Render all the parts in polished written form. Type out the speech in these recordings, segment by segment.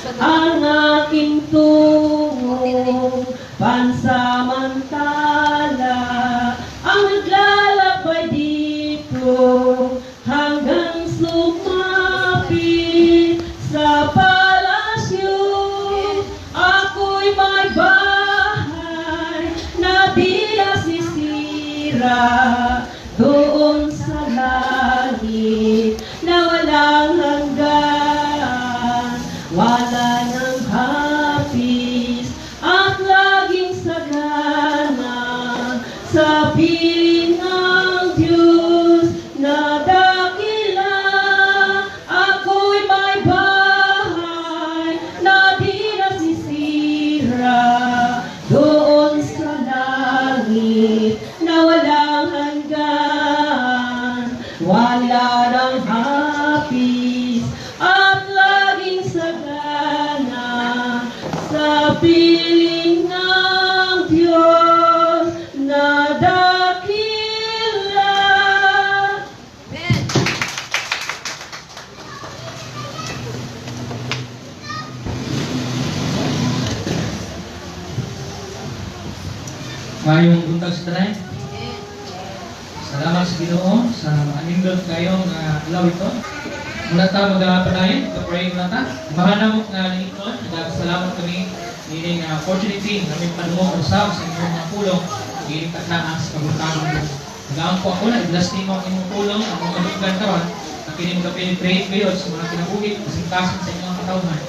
Ang aking tungong pansamantala ang naglalakbay dito hanggang sumapit sa palasyo. Ako'y may bahay na di nasisira doon sa langit na walang hanggan, wala nang hapis at laging sagana sa piling ng Diyos na dakila. Ako'y may bahay na di nasisira doon sa langit na walang hanggan, wala nang hapis at laging sagana sa piling ng Diyos na dakila. Amen. Maayong buntag sa tanan. Amen. Salamat sa Ginoo sa maanindot kayo nga adlaw ito. Muna ta magapanayon, pray muna ta. Mahanamok nga lingkod, nagpasalamat kami nining opportunity nga aming padungog usab sa inyong mga pulong gining naa sa kabuntagon. Nagaampo ako na i-bless nimo ang imong pulong, ang mga madunggan karon, ang kini magapenetrate gayod sa mga kinabuhi, kasing-kasing sa inyong katawhan.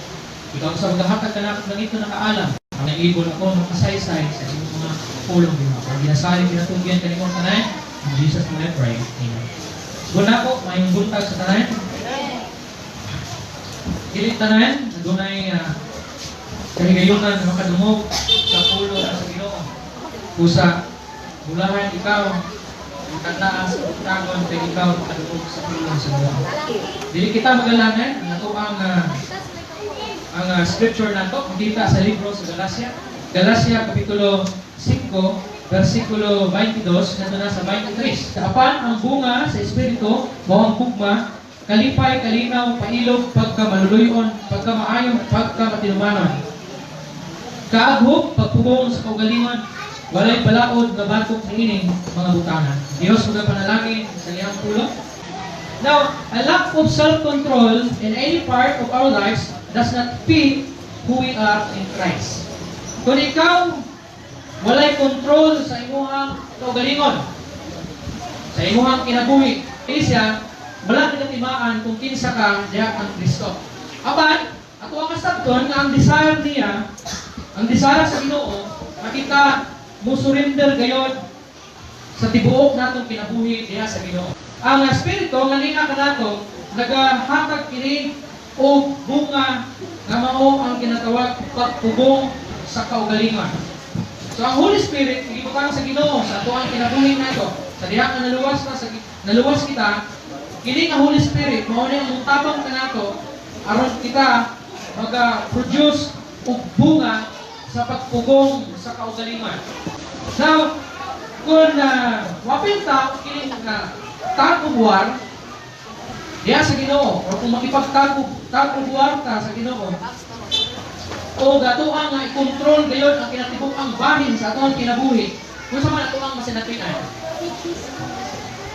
Ikaw sa magahatag kanako langit na kaalam. Ang naibol ako makasaysay sa inyong mga pulong, Ginoo. Ang ginasalig ginatugyan kanimo tanan. In Jesus' name I pray. Amen. Guna ko, maayong buntag sa tanan. Dili tanan, adunay kahigayunan na makadungog sa pulong sa Ginoo. Usa, bulahan ikaw, ang kataan sa buntagon kay ikaw makadungog sa pulong sa Ginoo. Dili kita magalangan ang ato ang scripture nato makita sa libro sa Galacia. Galacia kapitulo 5 versikulo 22 ngadto na sa 23. Apan ang bunga sa espiritu mao ang gugma, kalipay, kalinaw, pailog, pagkamaluluyon, pagkamaayo, pagkamatinumanon, kaaghom, pagpugong sa kaugalingon, walay balaod nga batok niining mga butana. Dios magapanalangin sa iyang pulong. Now, a lack of self-control in any part of our lives does not fit who we are in Christ. Kung ikaw walay control sa imuhang kaugalingon, sa imuhang kinabuhi, kini siya, wala kinatimaan kung kinsa ka diha ang Kristo. Apan, ato ang kasabton nga ang desire niya, ang desire sa Ginoo, makita mo surrender gayod sa tibuok natong kinabuhi diha sa Ginoo. Ang espiritu nga niya kanato nagahatag kini og bunga nga mao ang ginatawag pagpugong sa kaugalingon. So ang Holy Spirit gibutang sa Ginoo sa ato ang kinabuhi nato. Sa diha nga naluwas na sa naluwas kita, kini nga Holy Spirit mao ni ang mutabang kanato aron kita maga-produce og bunga sa pagpugong sa kaugalingon. Now, kung wapil ta kini nga tug of war diha sa Ginoo or kung makipagtag of war ta sa Ginoo o gatoang nga i-control gayon ang kinatibuk-ang bahin sa atong kinabuhi, kung sa man ato ang masinatian,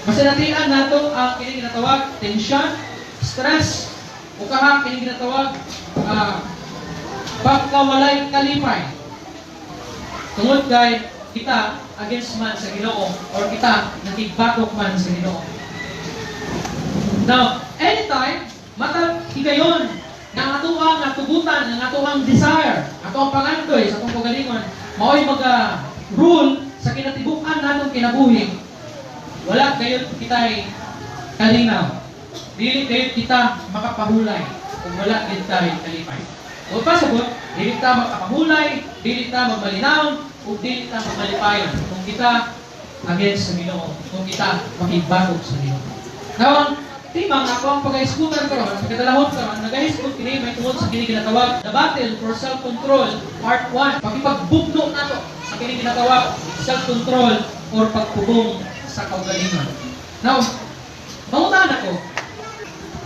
masinatian nato ang kini ginatawag tension, stress, o kaha kini ginatawag pagkawalay kalipay tungod kay kita against man sa Ginoo or kita nakigbatok man sa Ginoo. Now, anytime matag higayon nga ang atoang nga tugutan, ang atoang desire, atoang pangandoy sa atong kaugalingon, mao'y maga rule sa kinatibuk-an natong kinabuhi, wala kayo kita'y kalinaw. Dili kayo kita makapahulay kung wala gid tay kalipay. O pasabot, dili ta makapahulay, dili ta magmalinaw, ug dili ta magmalipayon kung kita against sa Ginoo, kung kita makigbatok sa Ginoo. Now, ang tema nga ako ang pagkahisgutan karon, pagkadalahon karon, nagahisgot kini may tungod sa kini ginatawag The Battle for Self-Control Part 1. Pakipagbugno nato sa kini ginatawag self-control or pagpugong sa kaugalingon. Now, mangutan ako,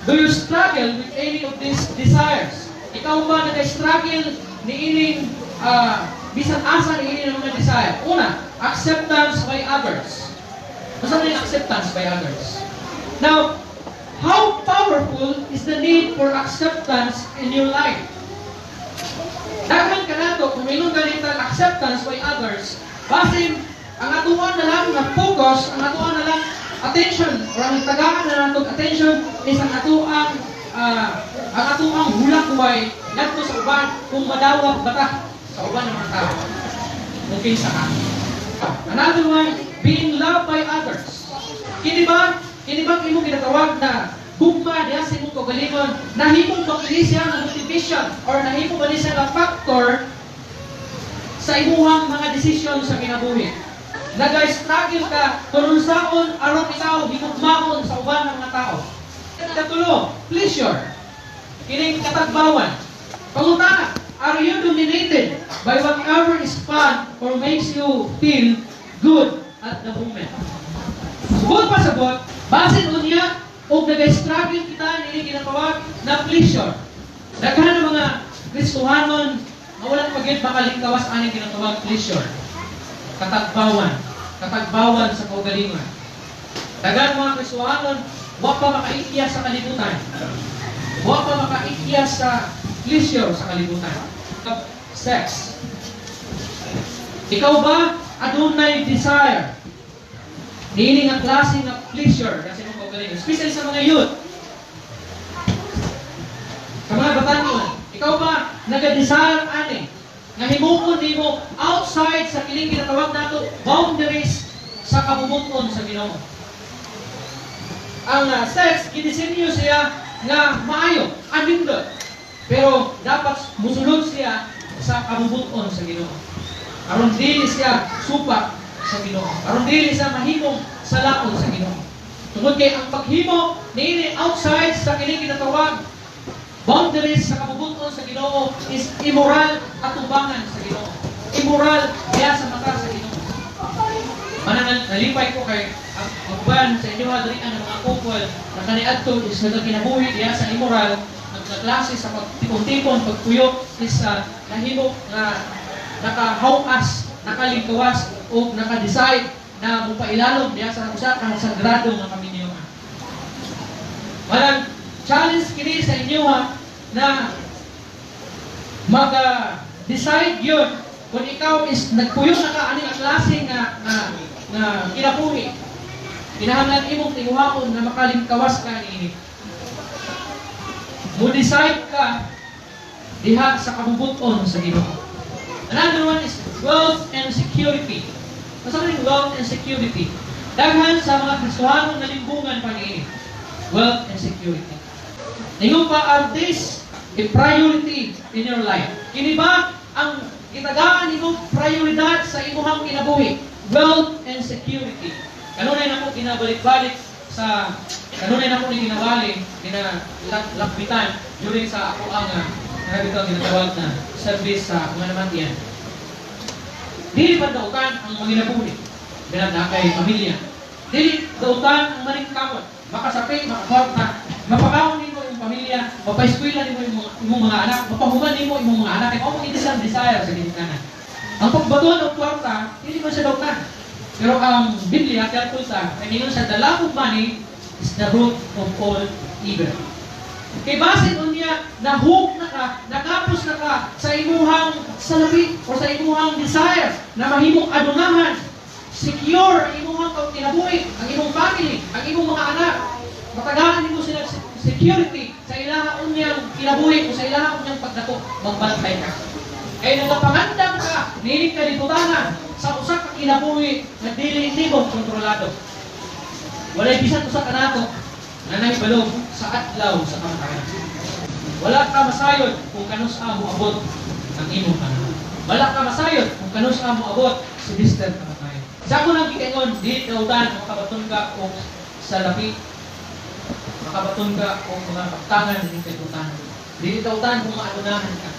do you struggle with any of these desires? Ikaw ba nag-struggle niining bisan asa niini ng mga desire? Una, acceptance by others. Basta na yung acceptance by others. Now, how powerful is the need for acceptance in your life? Daghan kanato, kung ingon ganitang acceptance by others, basin ang atuan na lang na focus, ang atuan na lang attention, or ang tagaan na nato attention is ang atuang hulakway ngadto sa uban, kung madawat ba ta sa uban ng mga tao. Kung kinsa ka. Another one, being loved by others. Kini ba imong ginatawag na gugma diha sa imong kaugalingon, nahimo ba kini siya nga motivation or nahimo ba ni siya nga factor sa imuhang mga desisyon sa kinabuhi? Naga-struggle ka kung unsaon aron ikaw higugmaon sa uban ng mga tao. Katulo, pleasure. Kining katagbawan. Pangutana, are you dominated by whatever is fun or makes you feel good at the moment? Subot pa sabot, basin unya og naga-struggle kita niini ginatawag na pleasure. Daghan ng mga Kristohanon nga wala pa gyud makalingkawas ani ginatawag pleasure. Katagbawan. Katagbawan sa kaugalingon. Daghan mga Kristohanon wa pa makaikya sa kalibutan. Wa pa makaikya sa pleasure sa kalibutan. Sex. Ikaw ba adunay desire niini nga klase nga pleasure kasi mong kaugalingon, especially sa mga youth, sa mga batanon? Ikaw ba naga-desire ani nga himuon nimo outside sa kining ginatawag nato boundaries sa kabubut-on sa Ginoo? Ang sex, gidisenyo siya nga maayo, anindot. Pero dapat musulod siya sa kabubut-on sa Ginoo. Aron dili siya supak sa Ginoo. Aron dili siya mahimong salaon sa Ginoo. Tungod kay ang paghimo niini outside sa kining ginatawag boundaries sa kabubut-on sa Ginoo is immoral atubangan sa Ginoo. Immoral diya sa mata sa Ginoo. Manang nalipay ko kay ang uban sa inyo diri ang mga couple na kaniadto is nagakinabuhi diya sa immoral, nagkaklase sa pagtipon-tipon, pagpuyo is nahimo nga nakahawas, nakalingkawas o naka-decide na mupailalom diya sa usa ka sagrado nga kaminyohan. Walang challenge kini sa inyo ha, na maga-decide yun kung ikaw is nagpuyo na ka ani nga klase nga kinabuhi. Kinahanglan imong tinguhaon na makalingkawas ka niini. Mo decide ka diha sa kabubut-on sa Ginoo. Another one is wealth and security. Masa man yung wealth and security? Daghan sa mga Kristohanong nalimbungan pa niini. Wealth and security. Ningon pa, are this a priority in your life? Kini ba ang gitagaan nimong prioridad sa imuhang kinabuhi? Wealth and security. Kanunay nako ginabalik-balik sa kanunay nako ni ginawali, ginalakbitan during sa ako ang uh, ginatawag na service sa mga namatian. Dili pa dautan ang mga kinabuhi. Bilang na kay pamilya. Dili dautan ang maningkamot. Makasapi, makakwarta, mapakaon nimo imong pamilya, mapaeskwela nimo imong mga anak, mapahuman nimo imong mga anak. Kay mao man isang desire sa ginikanan. Ang pagbaton og kwarta, dili man siya dautan. Pero ang Biblia, tell sa, kay ningon sa the love of money is the root of all evil. Kay basin unya, nahook na ka, nakapos na ka sa imuhang salapi o sa imuhang desire na mahimong adunahan, secure ang imuhang kinabuhi, ang imong family, ang imong mga anak. Matagaan nimo sila security sa ilaha unyang kinabuhi o sa ilaha unyang pagdako, magbantay ka. Kay nagapangandam ka, niining kalibutanan sa usa ka kinabuhi nga dili nimo kontrolado. Walay bisan usa ka nato na nahibalo sa adlaw sa kamatayon. Wala ka masayod kung kanus-a moabot ang imong panahon. Wala ka masayod kung kanus-a moabot si Mr. Kamatayon. Sa ako nang giingon, di dautan makabaton ka og salapi, makabaton ka og mga baktangan ning kalibutan. Dili dautan kung maadunahan ka.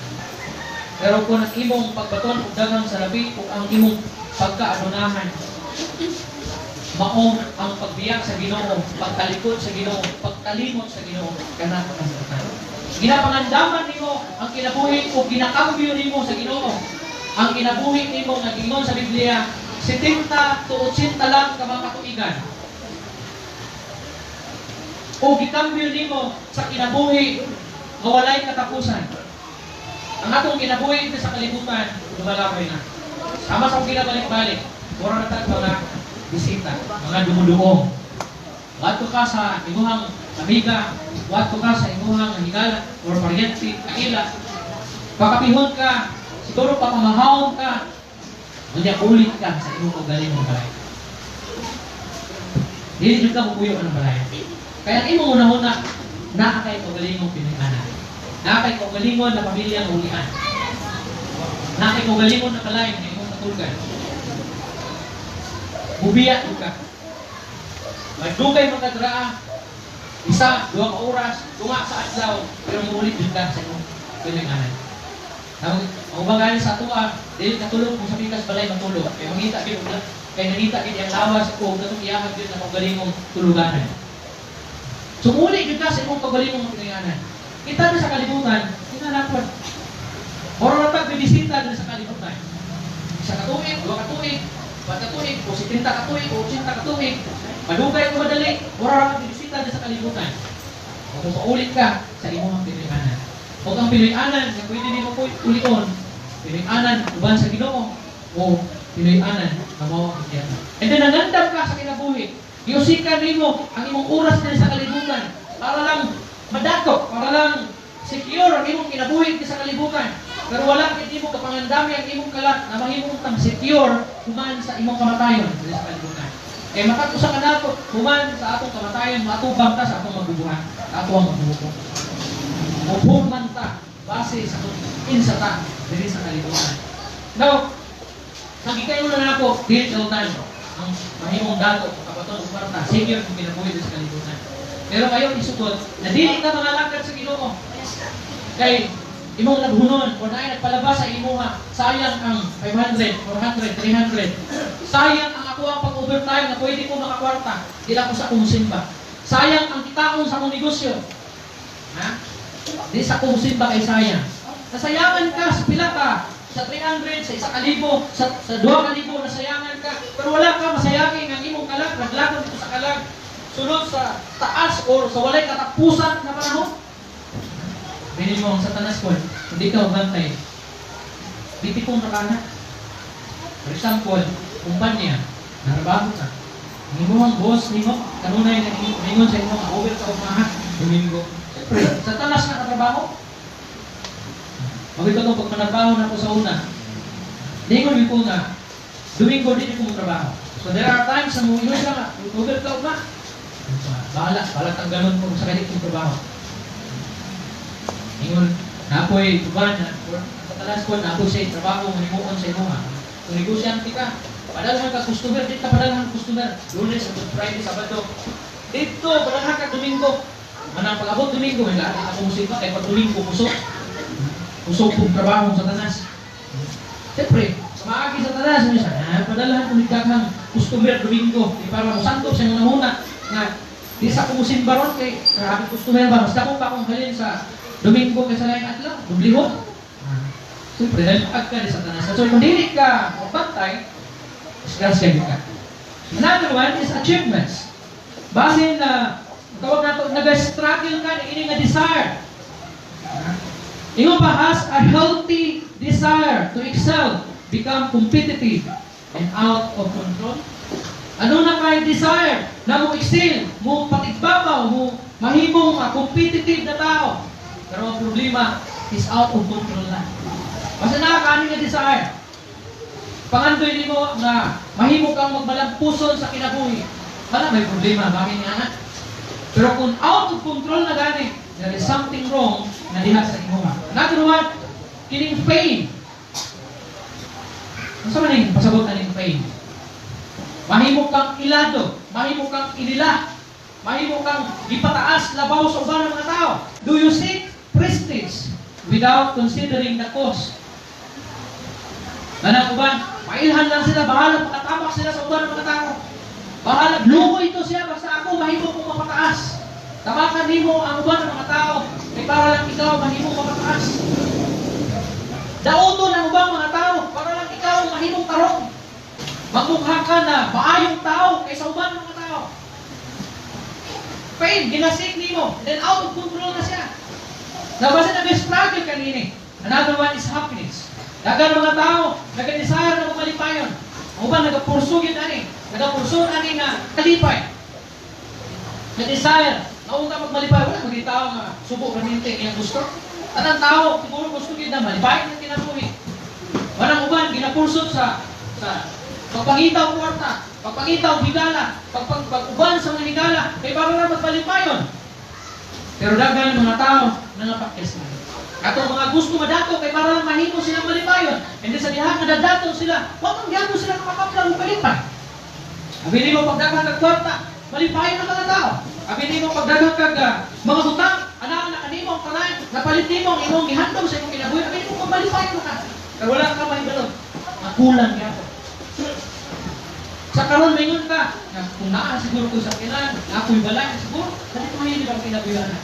Pero kung ang imong pagbaton og daghang salapi o ang imong pagkaadunahan mao ang pagbiyak sa Ginoo, pagtalikod sa Ginoo, pagkalimot sa Ginoo, kana ang kasaktan. Ginapangandaman nimo ang kinabuhi o ginakambyo nimo sa Ginoo. Ang kinabuhi nimo nga giingon sa Biblia, 70 to 80 lang ka mga katuigan. O gikambyo nimo sa kinabuhi nga walay katapusan. Ang atong kinabuhi dito sa kalibutan, lumalabay na. Sama sa akong ginabalik-balik, mura na tag mga bisita, mga dumuluong. Wadto ka sa imuhang amiga, wadto ka sa imuhang higala or paryente, kaila. Pakapihon ka, siguro papamahawon ka, unya ulit ka sa imong kaugalingong balay. Dili jud ka mupuyo ang balay. Kaya ang imong una-una, naa kay kaugalingong Pinoy-anan. Naa kay kaugalingon na pamilya nga ulian. Naa kay kaugalingon na balay nga imong katulgan. Mubiya jud ka. Magdugay man ka draa, isa, 2 ka oras, tunga sa adlaw, pero muulit jud ka sa imong Pinoy-anan. Ang uban gani sa atoa, dili katulog kung sa pikas balay matulog. Kay mangita gyud og kay nangita gyud ang lawas o katong iyahag gyud na kaugalingong tuluganan. So muli gyud ka sa imong kaugalingong Pinoy-anan. Kita na sa kalibutan, kinanapon. Moro na tag bibisita din sa kalibutan. 1 ka tuig, 2 ka tuig, 4 ka tuig, o 70 ka tuig, o 80 ka tuig. Madugay o madali, moro ra kag bibisita din sa kalibutan. O kung paulit ka sa imong Pinoy-anan. O ang Pinoy-anan nga pwede nimo ulion, Pinoy-anan uban sa Ginoo o Pinoy-anan nga mao ang impyerno. And then nangandam ka sa kinabuhi. Giusikan nimo ang imong oras din sa kalibutan para lang madako, para lang secure ang imong kinabuhi din sa kalibutan. Pero wala gid nimo kapangandami ang imong kalat na mahimong kang secure human sa imong kamatayon din sa kalibutan. Kay matag usa ka nato human sa atong kamatayon, maatubang ta sa atong magbubuhat, sa atong magbubuhat. Muhuman ta base sa kung kinsa ta diri sa kalibutan. Now, nagikayo na nako dili dautan ang mahimong dato kabaton og kwarta, senior kung kinabuhi diri sa kalibutan. Pero kayo isugot na dili ka mangalagad sa Ginoo. Kay imong naghunon o naay nagpalabas sa imuha, sayang ang 500, 400, 300. Sayang ang ako ang pag-overtime na pwede ko makakwarta, dili ako sa akong simba. Sayang ang kitaon sa akong negosyo. Ha? Di sa akong simba kay sayang. Nasayangan ka sa pila ka, sa 300, sa 1,000, sa 2,000, nasayangan ka. Pero wala ka masayangin ang imong kalag, naglakad dito sa kalag, sunod sa taas or sa walay katapusan na panahon. Binin mo ang Satanas ko, hindi ka mabantay. Bitipong na ka na. For example, kumpanya, narabaho ka. Ang imong boss nimo, kanunay na ningon sa imong over ka umaha, Domingo. Siyempre, Satanas na katrabaho. Mawito itong pagmanarbaho na ako sa una. Ningon ko nga, Domingo din ko trabaho. So there are times na muingon siya nga, over ka ugma. Bahala, bahala tanggalon ko sa kanit kong trabaho. Ingon, napoy tuban na, or Satanas ko, napoy sa trabaho, manimuon sa imuha. Kung negosyante ka, padalhan ka customer, dito padalhan customer. Lunes, Friday, Sabado. Dito, padalhan ka Domingo. Manang pag-abot Domingo, may lahat akong musika, kaya pag Domingo, kusok. Kusok kong trabaho sa Satanas. Siyempre, maagi sa Satanas, ano siya, padalhan ko nagdaghang customer Domingo. Di para mo sa imong nahuna, nga, di sa kumusimba ron, kay grabe customer ba, mas dako pa akong halin sa Domingo kaysa laing adlaw, dublihon. Siyempre, dahil pag ka ni Satanas. So, kung dili ka mabantay, disgrasya ka. Another one is achievements. Base na, tawag nato, nag-struggle ka na ini nga desire. Ingon pa, has a healthy desire to excel, become competitive, and out of control. Ano na kay desire na mo excel, mo patigbabaw, mo mahimong competitive na tao. Pero ang problema is out of control na. Basta nakakaano nga desire. Pangandoy nimo nga mahimo kang magmalampuson sa kinabuhi. Wala may problema, bakit nga na? Pero kung out of control na gani, there is something wrong na diha sa imuha. Another one, kining fame. Unsa man ning pasabot aning fame? Mahimo kang ilado, mahimo kang ilila, mahimo kang gipataas labaw sa uban ng mga tao. Do you seek prestige without considering the cost? Kanang uban, mailhan lang sila, bahala makatamak sila sa uban ng mga tao. Bahala, luko ito siya, basta ako, mahimo kong mapataas. Tamakan nimo ang uban ng mga tao. Kay para lang ikaw mahimong makataas. Dauton ang ubang mga tao para lang ikaw mahimong tarong. Magmukha ka na maayong tao kaysa uban ng mga tao. Fame, gina-seek nimo. Then out of control na siya. Nabasa na may struggle kanini. Another one is happiness. Daghan mga tao, naga-desire na malipayon. Ang uban nagapursue yun ani. Nagapursue ani nga kalipay. Na-desire, naunta magmalipay. Wala maging tao nga subo permente iyang gusto. Tanang tao, siguro gusto gid na malipay ng kinabuhi. Walang uban, ginapursue sa pagpangita og kwarta, pagpangita og higala, pag-uban sa mga higala, kay para lang magmalipayon. Pero daghan mga tao nangapakyas na. Atong mga gusto madato kay para lang mahimo silang malipayon. And then sa diha nga dadato sila, wa man gyapon sila makakaplang og kalipay. Abi nimo pagdaghan kag kwarta, malipayon ang mga tao. Abi nimo pagdaghan kag mga butang, ana na kanimo ang tanan, napalit nimo ang imong gihandom sa imong kinabuhi, abi nimo malipayon ka. Pero wala ka mahibalo, makulang gyapon. Sa karon maingon ka, nga kung naa siguro ko sa kinan, ako'y balay siguro, dali ko mahilig ang kinabuhi ana.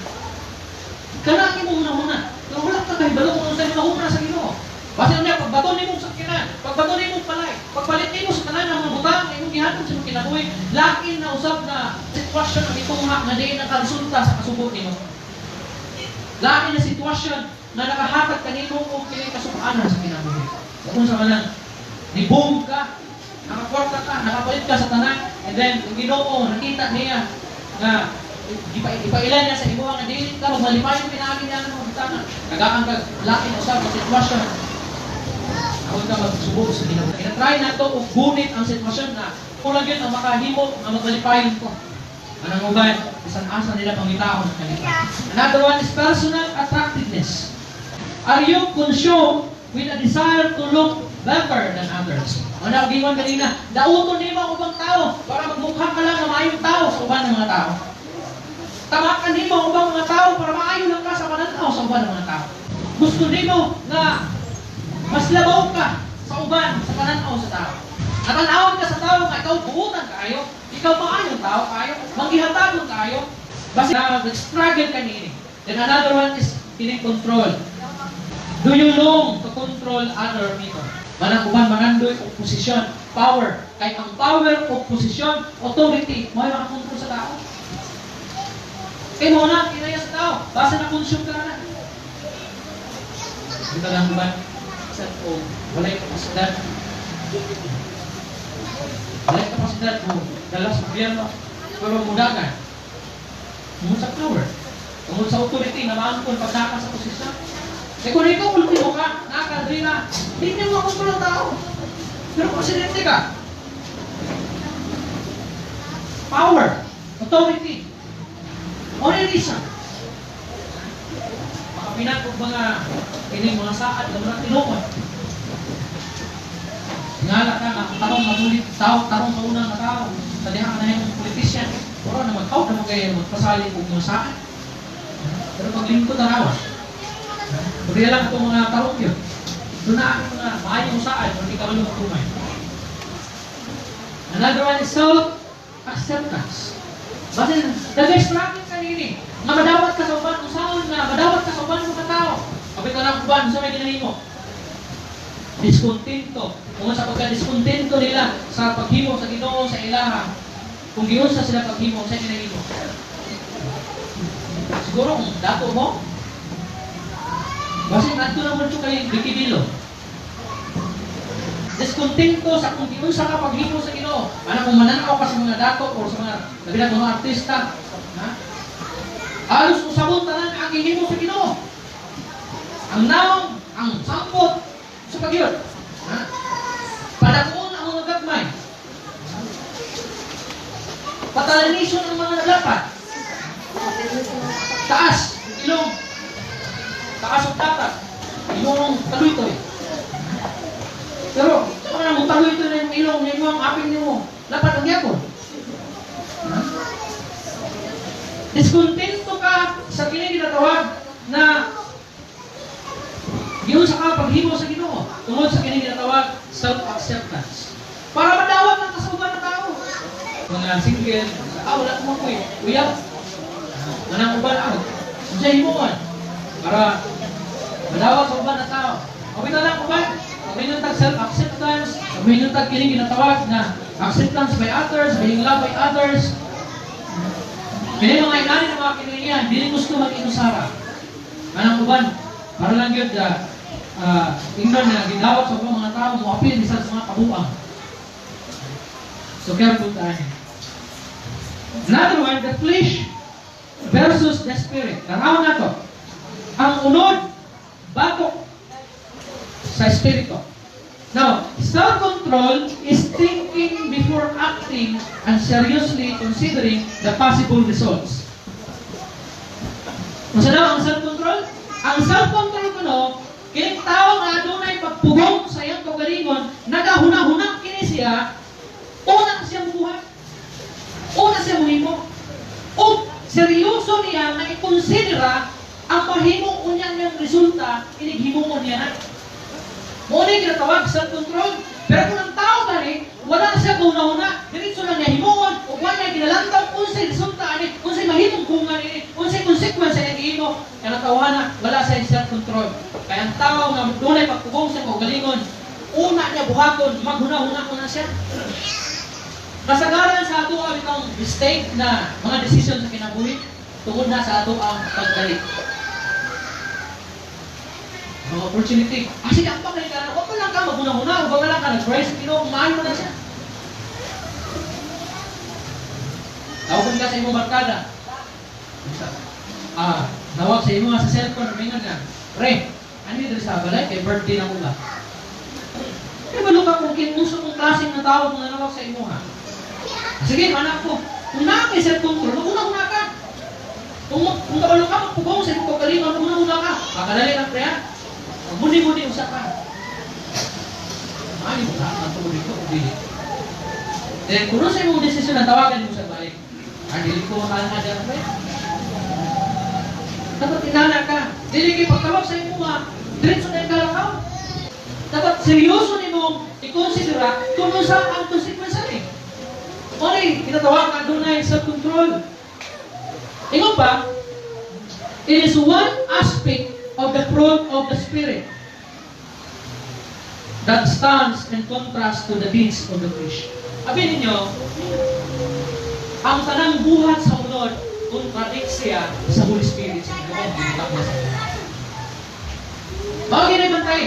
Kana ang imong una-una. Pero wala ka kahibalo kung unsa imong una sa Ginoo. Basin niya pagbato nimo sa kinan, pagbato nimo palay, pagpalit nimo sa tanan ng mga butang imong gihandom sa imong kinabuhi, lain na usab na sitwasyon ang itunga nga diin nakaresulta sa kasubo nimo. Lain na sitwasyon nga nakahatag kanimo og kini kasuk-anan sa kinabuhi. Kung unsa man lang, ni-boom ka, nakakwarta ka, nakapalit ka sa tanan, and then ang Ginoo nakita niya nga ipailan niya sa imo nga dili ka magmalipay yung pinaagi niya ng mga butanga. Kagaan ka lain usab sa sitwasyon. Ako ka magsubo sa Ginoo. Ina-try nato og gunit ang sitwasyon na kulang yun ang makahimo nga magmalipayon ko. Anong uban, bisan asa nila pangitaon ang kalipay. Another one is personal attractiveness. Are you consumed with a desire to look better than others? Ano ang gingon kanina? Dauton nimo ang ubang tao para magmukha ka lang na maayong tao sa uban ng mga tao. Tamakan nimo ang ubang mga tao para maayo lang ka sa pananaw sa uban ng mga tao. Gusto nimo nga mas labaw ka sa uban sa pananaw sa tao. Natanawon ka sa tao nga ikaw buutan kaayo, ikaw maayong tao kaayo, manggihatagon kaayo, basta nag-struggle ka niini. Then another one is kining control. Do you long to control other people? Manang uban mangandoy og posisyon, power. Kay ang power og posisyon, authority, mao makakontrol sa tao. Kay mao na kinaya sa tao, basta na consume ka na. Dito lang uban sa o walay kapasidad. Walay kapasidad mo dala sa gobyerno, pero mudagan. Tungod sa power, tungod sa authority nga maangkon pag naka sa posisyon. Eh kung ikaw ultimo ka, nakadri na, hindi niya makontrol ang tao. Pero presidente ka. Power, authority, only reason. Makapinak og mga kining mga saad nga mga tinuod. Ngala ka nga tarong matulit tao, tarong mauna nga tao sa diha ka na imong politician. Pero na magkaw na mo kay magpasali og mga saad. Pero paglingkod na rawas. Pagkaya lang itong mga tarong yun. Doon na ang mga maayong saad, hindi ka man magtumay. Another one is self-acceptance. Basta, nag-struggle ka nini. Nga madawat ka sa uban, usaon nga, madawat ka sa uban mga tao. Kapit ka ng uban, sa may ginahimo. Diskontento. Kung sa pagka-diskontento nila sa paghimo sa Ginoo sa ilaha, kung giunsa sila paghimo sa ginahimo. Siguro kung dato mo, basin adto naman siya kay Vicky Dilo. Diskontento sa kung giunsa ka paghimo sa Ginoo. Ana kung mananaw ka sa mga dato or sa mga labi na mga artista, ha? Alos usabon tanan ang gihimo sa Ginoo. Ang nawong, ang sampot sa pagyud. Ha? Padakuon ang mga gagmay. Patalanison ang mga naglapat. Taas, ilong. Taas ang tapat. Ilong taluytoy. Pero, ito na mo taluytoy na yung ilong, yung imong aping nimo. Lapat ang gyapon. Ha? Diskontento ka sa kini ginatawag na giunsa ka paghimo sa Ginoo tungod sa kini ginatawag self-acceptance. Para madawat ang kasuban ng tao. Mga single, wala ko makuy. Uyab. Manang uban ako. Unsa himuon? Para madawat sa uban na tao. Okay na lang uban. Pag tag self-acceptance, pag tag kining ginatawag na acceptance by others, being loved by others. Kini mga inani ng mga kinaiyan, dili gusto mag-inusara. Kanang uban, para lang yun na ingnon na gidawat sa ubang mga tao, mo-appeal bisan sa mga kabuang. So careful tayo. Another one, the flesh versus the spirit. Tanaw na to. Ang unod, batok sa espiritu. Now, self-control is thinking before acting and seriously considering the possible results. Unsa daw ang self-control? Ang self-control kuno, kining tao nga adunay pagpugong sa iyang kaugalingon, nagahuna-huna kini siya, una siya mubuhat. Una siya muhimo. O seryoso niya nga ikonsidera ang mahimo unya niyang resulta inig himuon niya na. Mao ni ginatawag self-control. Pero kung ang tao gani, wala na siya kahuna-huna, diretso lang niya himuon, ug wala niya ginalantaw unsay resulta ani, unsay mahimong bunga niini, unsay consequence sa iyang gihimo, kaya tawhana wala siya self-control. Kaya ang tao nga dunay pagpugong sa kaugalingon, una niya buhaton, maghuna-huna ko na siya. Kasagaran sa ato ang itong mistake na mga desisyon sa kinabuhi, tungod na sa ato ang pagdali. Mga opportunity. Ah, sige, ang pagdali ka na. Huwag mo lang ka maghuna-huna. Huwag mo lang ka nag-pray sa Ginoo. Maayo mo na siya. Tawag ka sa imong barkada. Ah, nawag sa imo sa cellphone, mingon nga. Pre, ano yun sa balay? Kay birthday na mo ba? Kaya balo ka kung kinuso kong klaseng na tawag kung nanawag sa imo ha. Sige, anak ko. Kung naa kay self-control, maghuna-huna ka. Kung kabalo ka, magpugong sa imong kaugalingon, maghuna-huna ka. Makadali lang, pre ha. Magmuni-muni usa ka. Maani mo ka, ang tungod dito, o dili. Then, kung sa imong desisyon na tawagan mo sa balik, ah, dili ko makalangad yan, pre. Dapat inana ka. Dili kay pagtawag sa imo ha, diretso na yung kalakaw. Dapat seryoso nimo i-considera kung unsa ang consequence ani. Ori, ginatawag nga dunay self-control. Ingon pa, it is one aspect of the fruit of the Spirit that stands in contrast to the deeds of the flesh. Abi ninyo, ang tanang buhat sa unod, contradict siya sa Holy Spirit sa Ginoo, ginatawag niya sa inyo. Mao gini bantay.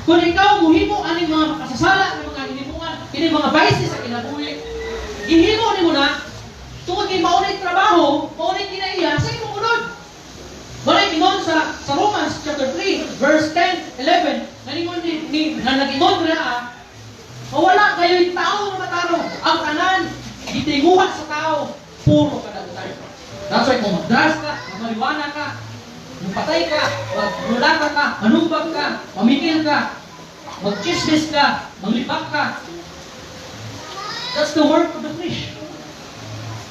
Kung ikaw muhimo aning mga makasasala ng mga hinimuan, kini mga vices sa kinabuhi, gihimo nimo na tungod kay mao nay trabaho, mao nay kinaiya sa imong unod. Wala ingon sa Romans chapter 3 verse 10, 11, naningon ni na nag-ingon ra, mawala kayo'y tao nga matarong. Ang tanan gitinguha sa tao, puro kadautan. That's why kung magdras ka, magmariwana ka, magpatay ka, maglulaka ka, manumbag ka, mamikil ka, magchismis ka, manglipak ka. That's the work of the flesh.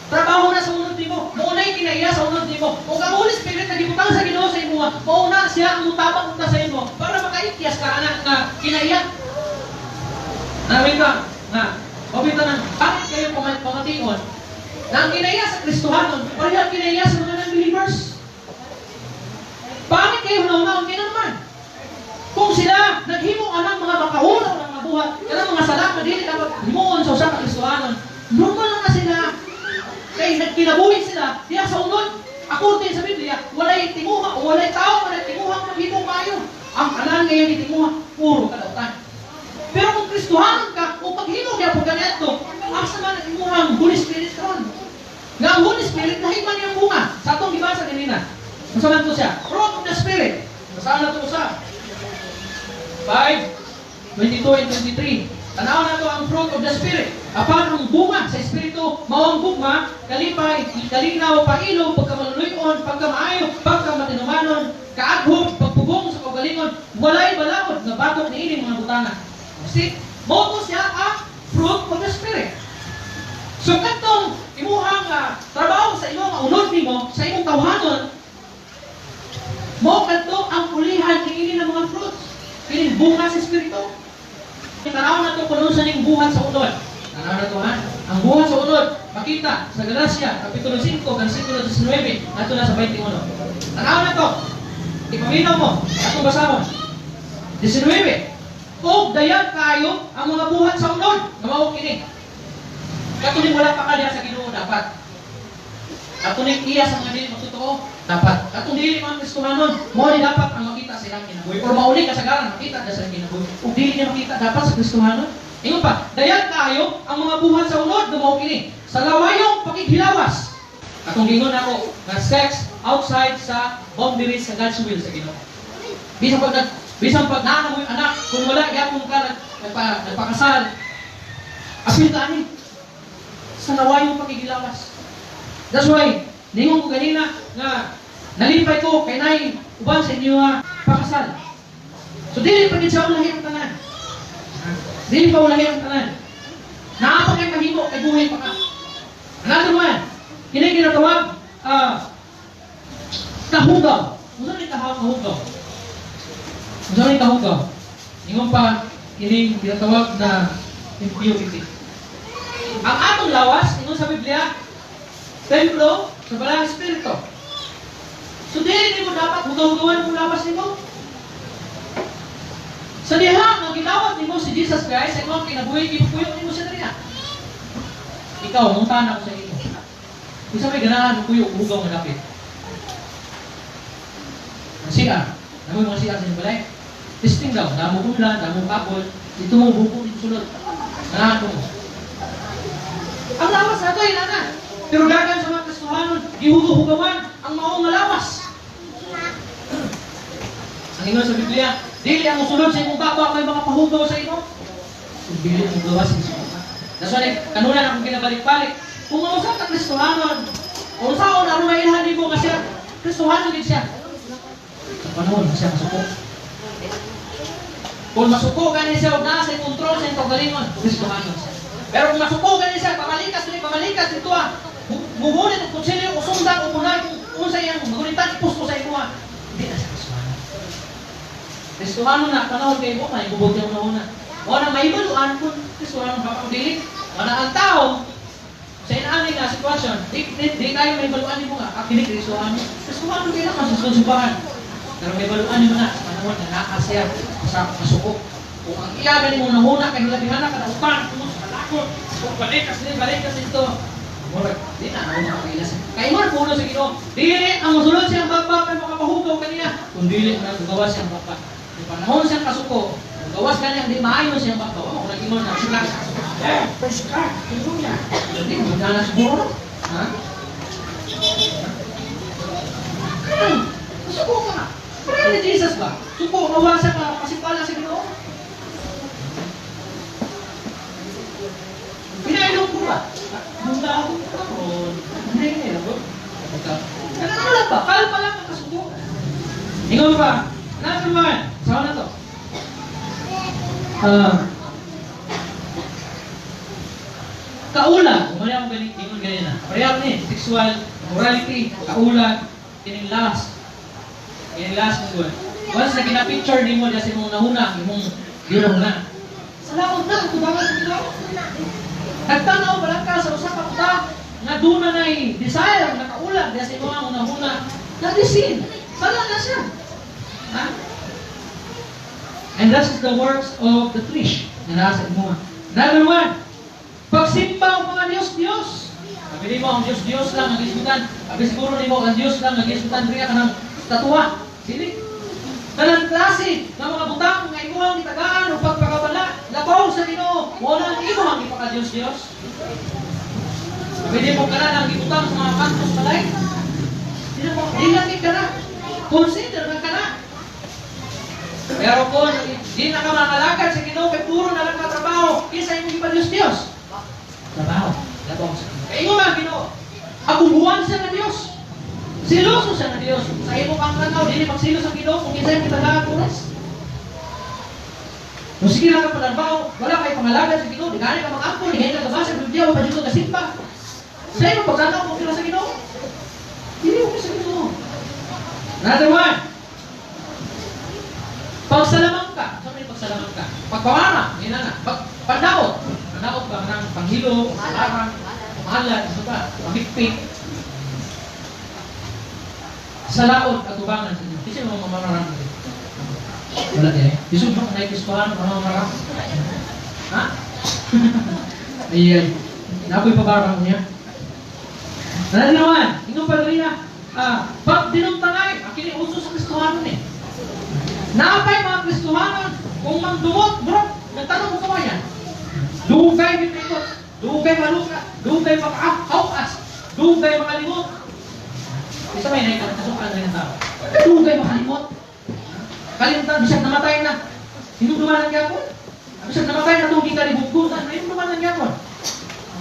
Trabaho na sa unod nimo. Mao na kinaiya sa unod nimo. Ug ang Holy Spirit na gibutang sa Ginoo sa imo, mao na siya ang mutabang unta sa imo para makaikyas ka ana nga kinaiya. Namin ka nga obi tanan, bakit kayo pamation na ang kinaiya sa Kristohanon pareha ang kinaiya sa mga non-believers? Bakit kayo hunaw-hunaw kay naman? Kung sila naghimo anang mga makahunaw ng mga buhat, kanang mga sala nga dili dapat himuon sa usa ka Kristohanon, normal lang na sila. Kay nagkinabuhi sila diya sa unod. According sa Biblia, walay tinguha o walay tao nga nagtinguha ang maghimo maayo. Ang tanan ngayon gitinguha puro kadautan. Pero kung Kristohanon ka o paghimo gyapon ka niadto, asa man ang imuhang Holy Spirit karon? Nga ang Holy Spirit lahi man iyang bunga. Sa atong gibasa kanina. Unsa man to siya? Fruit of the Spirit. Basahan na to usa. 5, 22 and 23. Tanaw na to ang fruit of the Spirit. Apan ang bunga sa Espiritu, mao ang gugma, kalipay, kalinaw, pailog, pagkamaluluyon, pagkamaayo, pagkamatinumanon, kaaghom, pagpugong sa kaugalingon, walay balaod nga batok niini mga butanga. See, mao to siya ang fruit of the Spirit. So kadtong imuhang trabaho sa imong unod nimo, sa imong tawhanon, mao kadto ang pulihan niini ng mga fruits, kining bunga sa Espiritu. Tanaw na to kung unsa ning buhat sa unod. Tanaw na to ha. Ang buhat sa unod, Makita sa Galacia, Kapitulo 5, versikulo 19, ato na sa 21. Tanaw na to. Ipaminaw mo, atong basahon. 19. Og dayag kaayo ang mga buhat sa unod, nga mao kini. Katuning wala pa kaniya sa Ginoo dapat. Katuning iya sa mga dili magtotoo dapat. Katong dili mga Kristohanon, mao ni dapat ang makita sa ilang kinabuhi or mauli kasagaran makita na sa ilang kinabuhi. Ug dili niya makita dapat sa Kristohanon. Ingon pa, dayag kaayo ang mga buhat sa unod nga mao kini. Sa lawayong pakighilawas. Atong giingon ako nga sex outside sa boundaries sa God's will sa Ginoo. Bisan pag naa mo yung anak, kung wala gyapon ka nagpakasal, apil ka ani sa lawayong pakighilawas. That's why, ningon ko ganina nga nalipay ko kay nay uban sa inyo nga pakasal. So dili pa gid siya ulahi ang tanan. Dili pa ulahi ang tanan. Naa pa kay mahimo kay buhi pa ka. Another one, kini ginatawag kahugaw. Unsa ni kahugaw? Unsa ni kahugaw? Ingon pa kini ginatawag na impurity. Ang atong lawas, ingon sa Biblia, templo sa Balaang Espiritu. So dili nimo dapat hugaw-hugawan ang lawas nimo. Sa diha nga gidawat nimo si Jesus Christ sa imong kinabuhi, gipuyo nimo siya diriya. Ikaw, mangutana ko sa imo. Unsa may ganahan og puyo hugaw nga dapit? Ang CR. Namo mga CR sa inyong balay. Testing daw, damo unla, damo kabol, dito mo buko dito sulod. Ganahan ko mo. Ang lawas nato ay nana. Pero dagan sa mga Kristohanon, gihugaw-hugawan ang mao nga lawas. Ang ingon sa Biblia, dili ang musulod sa imong baba may mga pahugaw sa imo. Kung dili ang gawas sa imo. That's why, kanunan akong ginabalik-balik. Kung ang usa ka Kristohanon, o unsaon aron mailhan nimo nga siya, Kristohanon gid siya. Sa panahon nga siya masuko. Kung masuko gani siya og naa sa kontrol sa iyang kaugalingon, Kristohanon siya. Pero kung masuko gani siya, pamalikas diri, pamalikas dito ah. Mugunit og kutsilyo, o sundan, o kunay, kung unsa iyang magunitan, ipusto sa imo ah. Hindi na siya Kristohanon. Kristohanon na, panahon kay mo, may bubog yung una. O na mahibaluan kung Kristohanon ba kung dili. O na ang tao, sa inaani nga sitwasyon, di tayo mahibaluan nimo nga, kini Kristohanon. Kristohanon kaya naman sa simbahan. Pero mahibaluan nimo na, sa panahon na naa siya sa masuko. Kung ang iya gani mo nahuna kay hilabihan ka nautan, kung sa kalakot, kung balikas ni balikas dito. Murag, di na nauna ka kailas. Kay mo puno sa Ginoo. Dili ang mosulod siyang baba kay makapahugaw kaniya. Kung dili ang nagawa siyang baba. Sa panahon siyang kasuko, kung gawas kaniya di maayo siyang baba. Wa ko nag-ingon na sila. Eh, praise God. Hallelujah. Hindi mo na siguro. Ha? Kanang, suko ka. Pero ni Jesus ba? Suko, mawasa ka, kasi pala sa Ginoo. Pinailong ko ba? Munda ako karon. Hindi nga ko. Ano lang ba? Kalma lang ang kasuko. Ingon pa. Another one. Saan na to? Kaulag. Umaya akong galing, ingon ganyan na. Pareha ni, sexual, morality, kaulag, kining last. Kining last mong gawin. Once na gina-picture nimo diya sa imong nahuna, imong ginahuna. Sa laot na, ang tubangan sa Ginoo. Nagtanaw pa lang ka sa usa ka butang nga duna nay desire nga kaulag diya sa imong nahuna. Na disin. Sala na siya. Ha? And that is the works of the flesh na nasa imo. Another one, pagsimba og mga Dios-Dios. Sabi nimo ang Dios-Dios lang ang gisgutan. Sabi siguro nimo ang Dios lang ang gisgutan riya kanang statua. Dili. Kanang klase nga mga butang nga imong gitagaan og pagpakabala, labaw sa Ginoo, mao na ang imong gipaka-Dios-Dios. Sabi nimo kana ang gibutang sa mga kantos balay. Dili mo, dili lang gid kana. Consider nga kana. Pero kung di na ka makalakad sa Ginoo kay puro na lang katrabaho, kinsa imong gipa-Dios-Dios? Trabaho, labaw sa Ginoo. Kay ingon man Ginoo, abubuan siya nga Dios. Siloso siya nga Dios. Sa imo kang tanaw, dili magsilos ang Ginoo kung kinsa imong gitagaan oras. Kung sige lang ka panarbaho, wala kay pangalagad sa Ginoo, di gani ka mag-ampo, di gani ka gabasa sa Biblia, wa pa jud ka gasimba. Sa imong pagtanaw kung kila sa Ginoo, dili mo sa Ginoo. Another one. Pagsalamang ka. Saan may pagsalamang ka? Pagpamara, yun na na. Pandaot. Pandaot ba? Kanang panghilo, parang. Maalat, isa pa, mamikpik. Sa laot, atubangan sa inyo. Kasi mga mamarang din. Wala din eh. Bisog mo kung naikiskuhan, mga mamarang. Ha? Ayan. Napoy pabarang niya. Ano naman? Ingon pa rin na. Pag dinumtangay, ang kini uso sa Kristohanon eh. Napay mga Kristohanon, kung mandumot, bro, nagtanong ko kawayan. Dugay mitikot, dugay maluka, dugay maka-hawas, dugay makalimot. Isa may nakikasukan rin ang tao. Dugay makalimot. Kalimutan, bisag namatay na. Hinumduman ang gyapon. Bisag namatay na tugi ka ni bugbutan, hinumduman ang gyapon.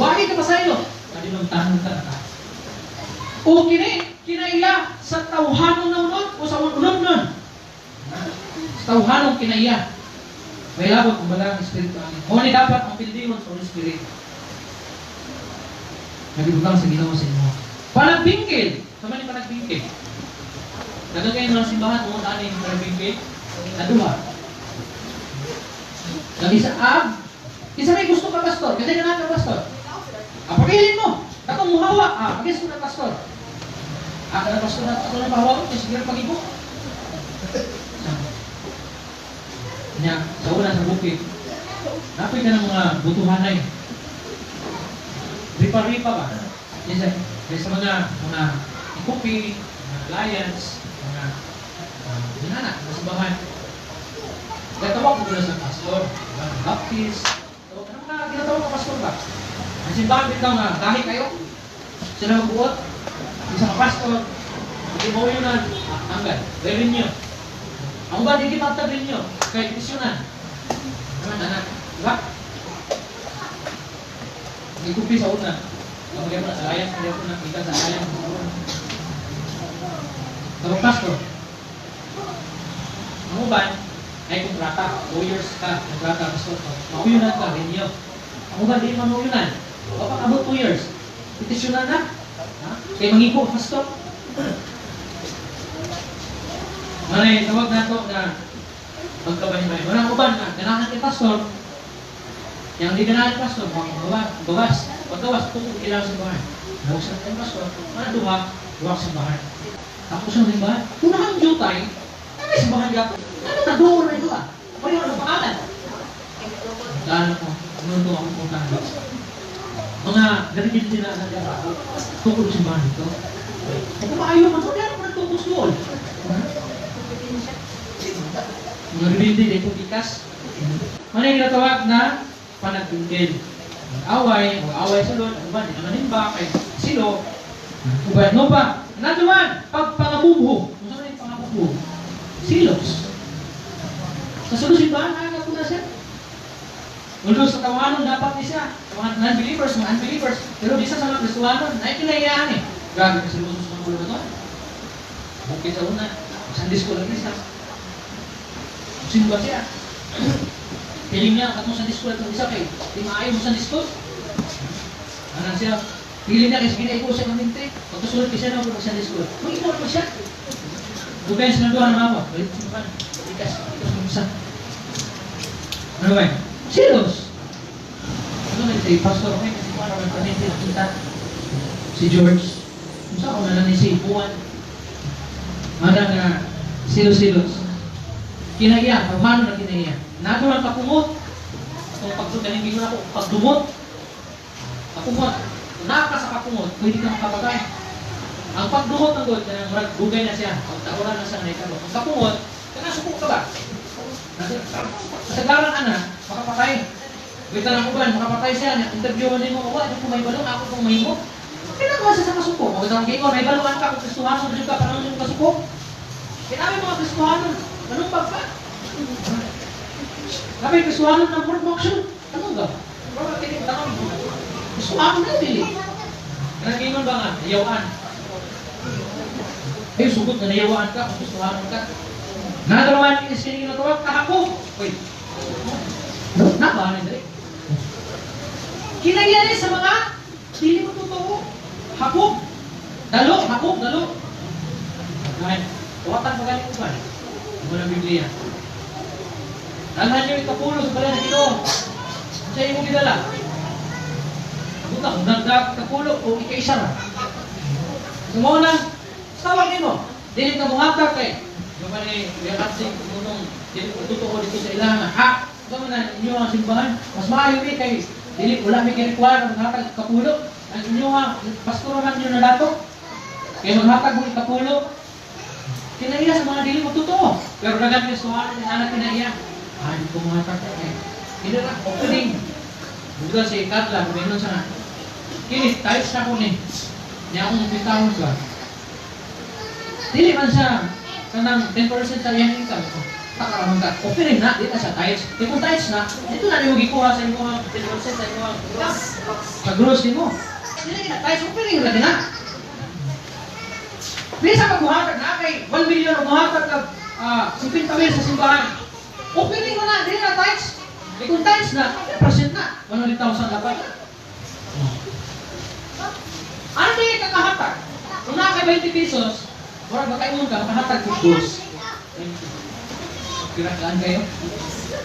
Bakit ka pa sa iyo? Kalinumtahan ka na. O kini, kinaiya sa tawhanong naunod o sa unod nun. Sa tawhanong kinaiya. May labot kung wala ang Espiritu amin. O ni dapat ang pildihon sa Holy Spirit. Nagibutang sa Ginoo sa inyo. Panagbingkil. Sa man panagbingkil. Daghang kayo mga simbahan tungod ani yung panagbingkil. Naduha. Nang isa ab, isa may gusto ka, pastor. Kasi ka na pastor. Pagilin mo. Katong muhawa, pagis ko na pastor. Kana pastor na ako na pahawa ko, sige pagibo. Nya, sa una sa bukid, napoy ka ng mga butuhanay. Ripa-ripa ba? Yes, sa mga ikupi, mga alliance, mga ginana, mga simbahan. Gatawag ko na sa pastor, mga Baptist. So, ano mga ginatawag ka pastor ba? Ang simbahan bitaw nga, dahil kayo, sila magbuot, isa ka pastor, hindi mo yun na, hanggan, revenue. Ang ba, hindi magtag revenue, kay misyonan. Naman, anak, diba? Ikupi sa una. Ang mga sa alliance, hindi ako nakita sa alliance. Tapos pastor, ang uban, ay kontrata, 2 years ka, kontrata, pastor, mauyunan ka, renew. Ang uban, di mauyunan. O pag abot 2 years, petisyonan na. Ha? Kay mangipo, pastor. Manay, tawag na ito na magkabahin-bahin. Walang uban na, ganahan kay pastor. Yang di ganahan pastor, mukhang gawas. Paggawas, tukong ilang simbahan. Nawag sa kay pastor, mga duha, duha simbahan. Tapos yung simbahan, kung nakang jutay, ano may simbahan gato? Ano na doon na ito ah? O yun, ano pangalan? Dahil ako, ano akong puntahan. Mga ganito din na tukol simbahan ito. Kung maayo man, wala naman nagtukos doon. Mga rebelde dito pikas. Ano yung ginatawag na panagbingkil? Away, o away sa lord, ano ba, di naman himba, kay silo. Uban, no ba? Another one, pagpangabubo. Ano sa yung pangabubo? Silos. Sa sulod simbahan, nakakapo na siya. Although sa tawanon dapat ni siya. Mga non-believers, mga unbelievers. Pero di sa mga Kristohanon, nakinahiyaan eh. Grabe kasi lusos ng ulo na to. Bukid sa una. Sunday school lang isa. Simba siya. Piling niya, katong Sunday school itong isa kay. Di maayo mo Sunday school. Ano siya? Piling niya kasi ginaiko siya ng minte. Pagkasunod siya na ako Sunday school. Mag-imo naman siya. Dugayan silang duha ng awa. Balik sa mga. Ikas, ikas ng isa. Ano ba yun? Silos! Ano na si Pastor okay, kasi kung ano nagpaninte, nakita si George. Kung saan ko na lang si Juan. Mana nga silos-silos. Kinaiya, paano na kinaiya? Nato lang kapungot. Itong pagdumot, ko ako, pagdumot. Kapungot. Kung naka sa kapungot, pwede ka makapatay. Ang pagdumot ng God, kanang murag dugay na siya. Ang taoran na siya na ikalo. Ang kapungot, kanang ka ba? Kasagaran ana, makapatay. Wait lang uban, makapatay siya. Interview mo nimo, wa di ko may balong, ako kung mahimo. Kailangan siya sa kasuko. Kung isang gingon, may balungan ka kung Kristohanon rin ka, paano mo kasuko? Kailangan mga Kristohanon, anong pagka? Sabi, Kristohanon ng work action. Anong ga? Kristohanon na dili. Kanang gingon ba nga? Nayawaan. Ay, sugot na nayawaan ka kung Kristohanon ka. Nadalawan is kini ginatawag kahako. Uy. Naba ni diri. Kinayari sa mga dili mo totoo. Hakog. Dalo, hakog, dalo. Ngayon, tuwatan pa galing uban. Mo na Biblia. Dalhan niyo ikapulo sa balay ng Ginoo. Sa imong gidala. Abutan. ka kung dagdag kapulo o ikaisa ra. So mao na tawag nimo. Dili ka muhatag kay yung man ni Kuya Katsing munong dili ko totoo dito sa ilang ha. Kamo na inyo ang simbahan. Mas maayo ni kay dili wala mi gi-require ang hatag kapulo. Ang inyo ha, pastor man inyo na dato. Kay maghatag mo ikapulo. Kinaiya sa mga dili mo totoo. Pero dagan Kristohanon ni anak kinaiya. Ah, di ko muhatag kay. Hindi na opening. Bukan si Katla, kuminon sa nga. Kini, tithes na ko ni. Niya akong bitawon ba? Dili man siya kanang 10% sa iyang income. Takaraman ka. Offering na, di na siya tithes. Di kung tithes na, dito na nimo gikuha sa imong 10% sa imong income. Sa gross nimo. Dili na tithes, offering ra din na. Bisa pag muhatag na kay 1 million o muhatag ka 50 mil sa simbahan. Offering mo na, dili na tithes. Di kung tithes na, 10% na, 100,000 dapat. Ano ba yung kakahatag? Kung naa kay 20 pesos, murag makaingon ka, makahatag ko dos. Pirakaan kayo?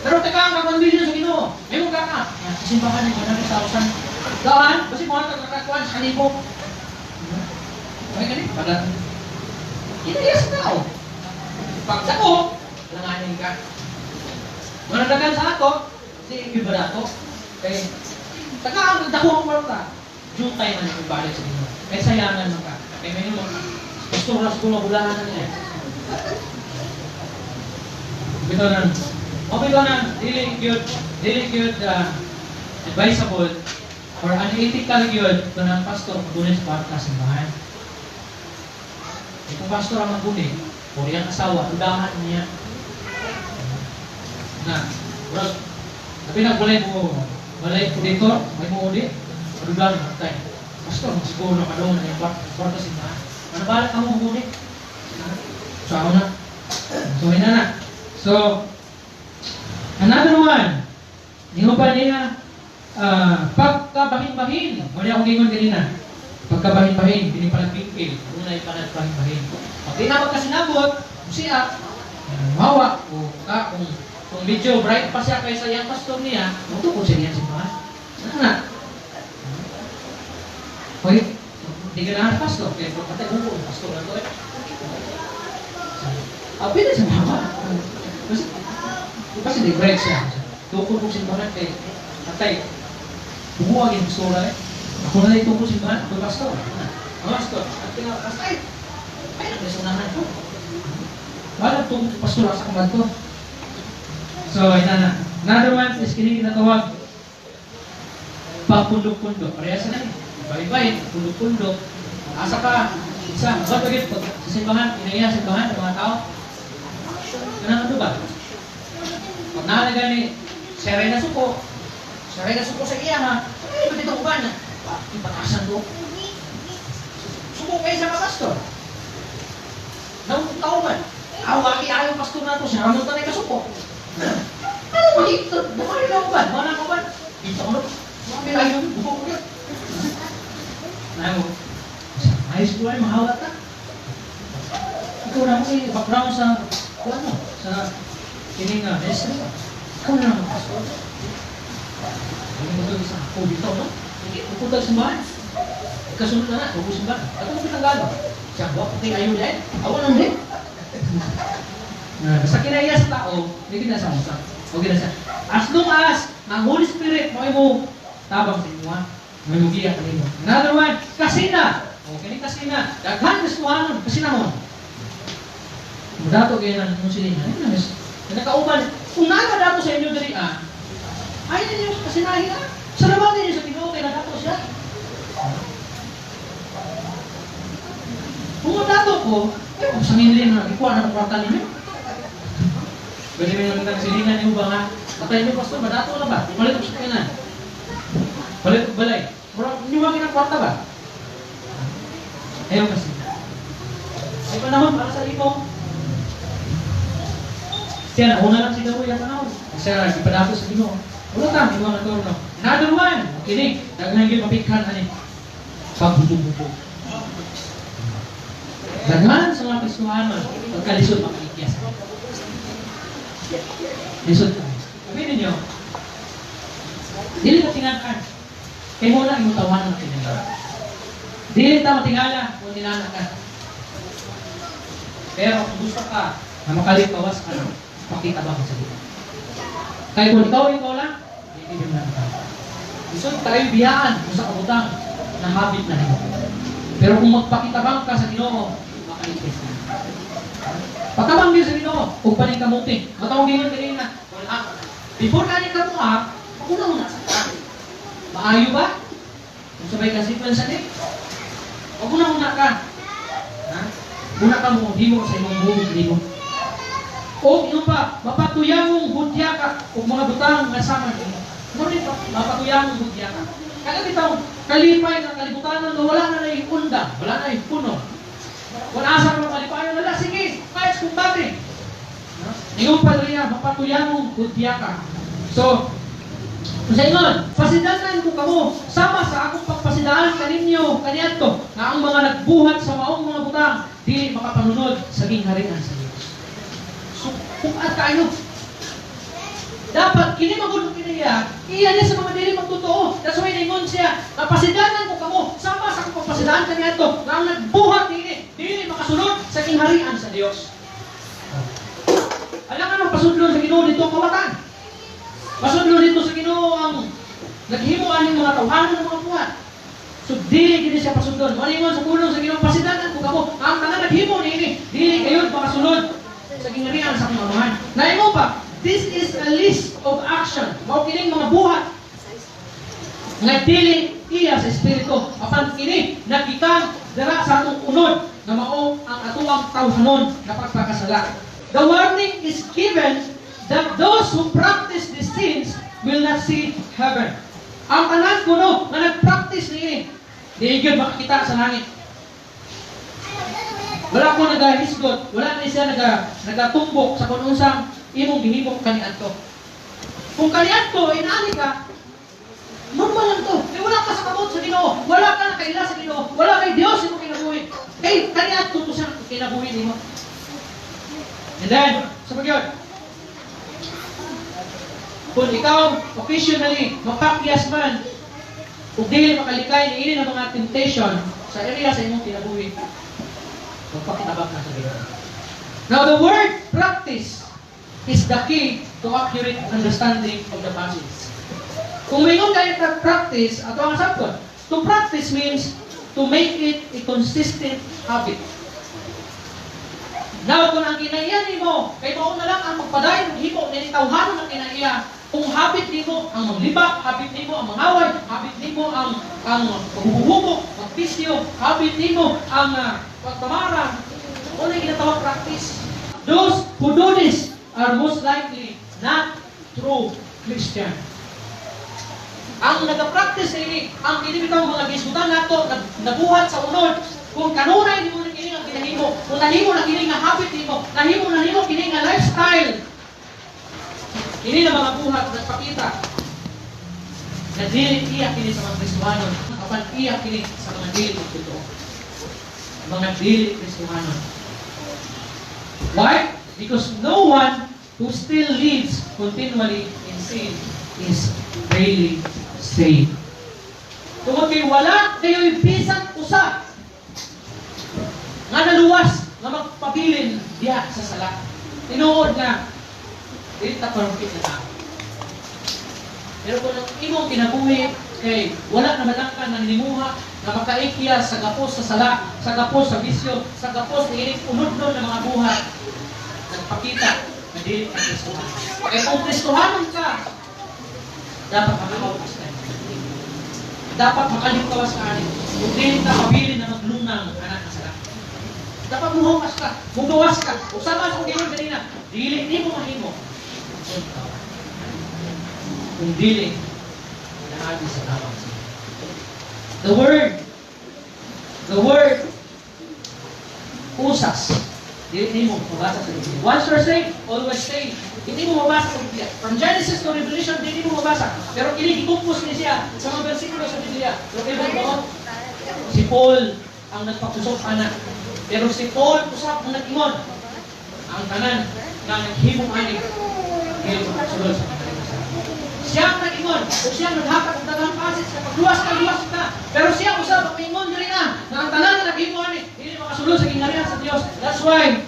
Pero teka, ang 1 million sa Ginoo. May mong kaka. Sa simbahan ni 100,000. Daan, kasi muhatag ka kakuan sa libo. Okay ka ni? Pada. Hindi sa tao. Pag sako, langanin ka. Manadagan sa ato, si Ibarato. Kay, taka ang dako ang kwarta. Due time man ang ibalik sa Ginoo. Kay sayangan man ka. Kay may mo gusto ra siguro mabulahan na niya. Bitaw na. O bitaw na, dili gyud advisable or unethical gyud kung ang pastor maguni sa kwarta sa simbahan. Kung pastor ang maguni, o iyang asawa, dudahan niya. Na, murag, sabi na, walay auditor, may mo audit, madudahan mo, tay. Pastor, siguro na kadungan na yung kwarta sa simbahan. Ano ba ka mo maguni? So, ako na. So, ina na. So, another one. Ningo pa niya, pagkabahin-bahin. Wala akong gingon kanina. Pagkabahin-bahin, hindi pa nagpipil. Una pa nagbahin-bahin. Pag di na magkasinabot, siya, mawa, o ka, kung medyo bright pa siya kaysa iyang pastor niya, mutukod siya niya simbahan. Ano na? Hoy, di ka na pastor, kaya patay mo ko, pastor na to eh. Ah, pwede sa mama. Kasi, kasi di bright siya. Tukod kong simbahan kay patay. Bumuwag yung pastora eh. Ako na lang tukod simbahan, ako pastor. Ang pastor, at pinaka, ay, ay, nagkasunahan ko. Wala tukod pastor sa kumadto. So, ina na. Another one is kini ginatawag pagpundok-pundok. Parehas na eh. Bye-bye, pundok-pundok. Asa ka, isa, ba't pag sa simbahan, inaya simbahan ng mga tao? Kanang ano ba? Pag naalaga ni, siya rin nasuko, siya rin nasuko sa iya ha, ay, ba't ito uban na? Ipatasan ko. Suko kayo sa mga pastor. Nautao man. Aw, aki ayaw pastor na to, siya ramon tanay kasuko. Ano ba dito? Bumali na uban, wala ka uban. Dito ko na, may ayaw, buko ko yun. Ayaw, ayos ko ay, mahawat na. Ikaw na mo background sa, ano, sa kining ministry. Ikaw na naman, pastor. Ano mo ito sa ako dito, no? Hindi, pupunta sa simbahan. Kasunod na na, huwag simbahan. At ano pinanggalo? Siya, buwak ko kayo ayaw dahil. Awa lang din. Basta kinaiya sa tao, hindi kinasa mo sa. O kinasa. As long as, ang Holy Spirit, mo mo tabang sa inyo, ha? May mugiya kanino. Another one, kasina. O, kini kasina. Daghan Kristohanon, kasina mo. Mudato kayo ng inyong silingan. Ayun na, miss. Nakauban. Kung nakadato sa inyo diri, ah, ay ninyo kasinahin, ah. Salamat ninyo sa Ginoo kay nadato siya. Kung nadato ko, eh, kung sa nginlin na, ikuha na ang kwarta ninyo. Pwede mo yung silingan niyo ba nga? Patay niyo, pastor, madato na ba? Palit ko sa kainan. Palit ko balay. Murag, inyo ba kinang kwarta ba? Ayaw kasi. Ay panahon para sa imo. Siya, nauna lang si Dawoy ang panahon. Siya, ipadato sa Ginoo. Wala ka, imo ang turno. Another one. Kini, daghan gyud mapikhan ani. Pagbubog-bubog. Daghan sa mga Kristohanon, pagkalisod makaikyas. Lisod ka. Sabihin ninyo, dili ka tingakan. Kay mao na imong tawhanan nga kinaiya. Dili ta matingala kung inana ka. Pero kung gusto ka na makalikawas ka na, pakitabang sa Ginoo. Kay kung ikaw ikaw lang, hindi mo na ka. Gusto tayo biyaan kung sa kabutang na habit na nimo. Pero kung magpakitabang ka sa Ginoo, makaligtas ka. Patabang gyud sa Ginoo ug paningkamuti. Matawag ingon kanina, wala. Before ka ni kamuha, una-una sa ka. Maayo ba? Kung sabay ka sequence ani? Una-una ka. Ha? Una ka mo himo sa imong buong nimo. O ino pa, mapatuyangong hudya ka og mga butang nga sama nimo. Mo ni mapatuyangong hudya ka. Kaya bitaw kalipay nga kalibutan nga wala na nay undang, wala na puno. Wala asa ka malipayon wala, sige, kahit kumbate. Ingon pa riya, mapatuyangong hudya ka. So, sa ingon, pasidanan ko kamo sama sa akong pagpasidaan kaninyo kaniadto nga ang mga nagbuhat sa maong mga butang dili makapanunod sa gingharian sa Dios. So, pukat kaayo. Dapat kini magud kiniya, iya niya sa mga dili magtotoo. That's why ningon siya, napasidanan ko kamo sama sa akong pagpasidaan kaniadto nga ang nagbuhat niini dili makasunod sa gingharian sa Dios. Alam nga pasudlon sa Ginoo dito ang kawatan. Pasudlon dito sa Ginoo ang naghimo aning mga tawhanon ng mga buhat. So dili gid siya pasudlon. Mo ingon sa pulong sa Ginoo, pasidanan ko kamo ang tanan naghimo niini dili kayo makasunod sa gingharian sa akong Amahan. Naimo pa, this is a list of action. Mao kining mga buhat nga dili iya sa espiritu, apan kini nagikan dira sa atong unod nga mao ang atuang tawhanon na pagpakasala. The warning is given that those who practice these sins will not see heaven. Ang tanan kuno nga nag-practice niini, dili gyud makakita sa langit. Wala ko nagahisgot, wala na siya nagatumbok sa kung unsang imong gihimo kaniadto. Kung kaniadto inaani ka, normal lang to. Eh, wala ka sa kamot sa Ginoo, wala ka nakaila sa Ginoo, wala kay Dios imong kinabuhi. Kay kaniadto to siya kinabuhi nimo. And then, sa pagyod, kung ikaw occasionally mapakyas man ug dili makalikay niini ng mga temptation sa area sa imong kinabuhi, magpakitabang ka sa Ginoo. Now, the word "practice" is the key to accurate understanding of the passage. Kung mingon kayo ta practice, ato ang sabton. To practice means to make it a consistent habit. Now, kung ang kinaiya nimo, kay mao na lang ang magpadayon og himo ni tawhanon ang kinaiya. Kung habit nimo ang manglibak, habit nimo ang mangaway, habit nimo ang paghuhubog, magpisyo, habit nimo ang pagpamara, mao na ginatawag practice. Those who do this are most likely not true Christian. Ang nag-practice ini, ang kini bitaw mga gisgutan nato, nabuhat sa unod, kung kanunay nimo na kini nga ginahimo, kung nahimo na kini nga habit nimo, nahimo na nimo kini nga lifestyle, kini na mga buhat nagpakita na dili iya kini sa mga Kristohanon, apan iya kini sa mga dili totoo. Mga dili Kristohanon. Why? Because no one who still lives continually in sin is really saved. Tungod kay wala kayo'y bisan usa nga naluwas nga magpabilin diha sa sala. Tinuod nga dili ta perfect na tao. Pero kung ang imong kinabuhi kay wala na malangkan nga nimuha nga makaikya sa gapos sa sala, sa gapos sa bisyo, sa gapos ni ining unodnon na mga buhat, nagpakita na dili ka Kristohanon. Kaya kung Kristohanon ka, dapat makakawas ka. Dapat makalingkawas ka ani. Kung dili ka mabilin na maglunang anak sa sala. Dapat muhawas ka, mugawas ka. Ug sama sa kung gingon kanina, dili nimo mahimo. Kung dili, naagi sa tabang sa the word "usas," dili nimo mabasa sa Biblia. Once you're saved, always saved. Hindi mo mabasa sa Biblia. From Genesis to Revelation, hindi mo mabasa. Pero kini gikumpos ni siya sa mga bersikulo sa Biblia. Pero kay mo, si Paul ang nagpakusog ana. Pero si Paul usab ang nag-ingon. Ang tanan nga naghimo ani dili makasulod sa kalibutan. Siya ang nag-ingon, o siya ang naghatag og daghang passage sa pagluwas ka, luwas ka. Pero siya usab ang mingon diri na ang tanan nga naghimo ani, dili makasulod sa gingharian sa Dios. That's why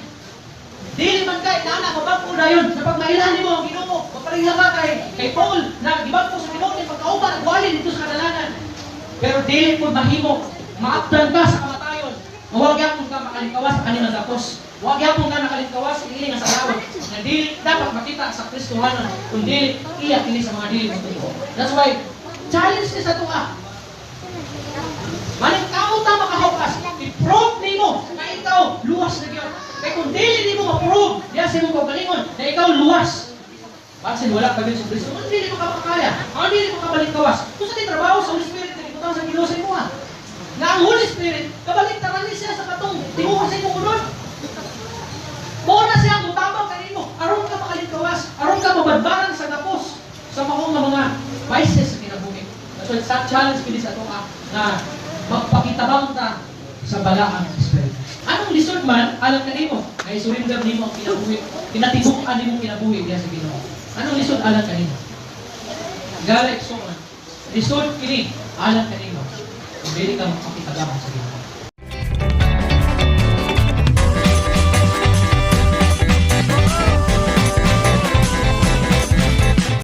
dili man kay nana mabag-o dayon sa pag mailhan nimo ang Ginoo, mapareha ka kay Paul na gibag-o sa Ginoo ni pagkauban nagwali dito sa kadalanan. Pero dili pud mahimo maabdan ka sa kamatayon. Wa gyapon ka makalingkawas ani nga gapos. Wa gyapon ka nakalingkawas ini nga sa nga dili dapat makita sa Kristohanon kun dili iya kini sa mga dili matuo. That's why challenge ni sa atoa. Maning tao ta makahukas, i-prove nimo na ikaw luwas na gyud. Kay kung dili nimo ma-prove diya sa imong kaugalingon na ikaw luwas, basin wala pa gyud sa Kristo, kung dili mo ka makakaya, kung dili mo kabalik kawas, kung sa trabaho sa Holy Spirit na ibutang sa Ginoo sa imuha. Na ang Holy Spirit, kabalik tarani siya sa katong tinguha sa imong unod. Mao na siya ang mutabang kanimo aron ka makalingkawas, aron ka mabadbaran sa gapos sa maong nga mga vices sa kinabuhi. That's why sa challenge kini sa atoa nga magpakitabang ta sa balaang espiritu. Anong lisod man, alam kanimo, na isurrender nimo ang kinabuhi, kinatibuk-an nimo kinabuhi diya sa Ginoo. Anong lisod alang kanimo? Gala igsoon, lisod kini alang kanimo. Kung dili ka magpakitabang sa Ginoo.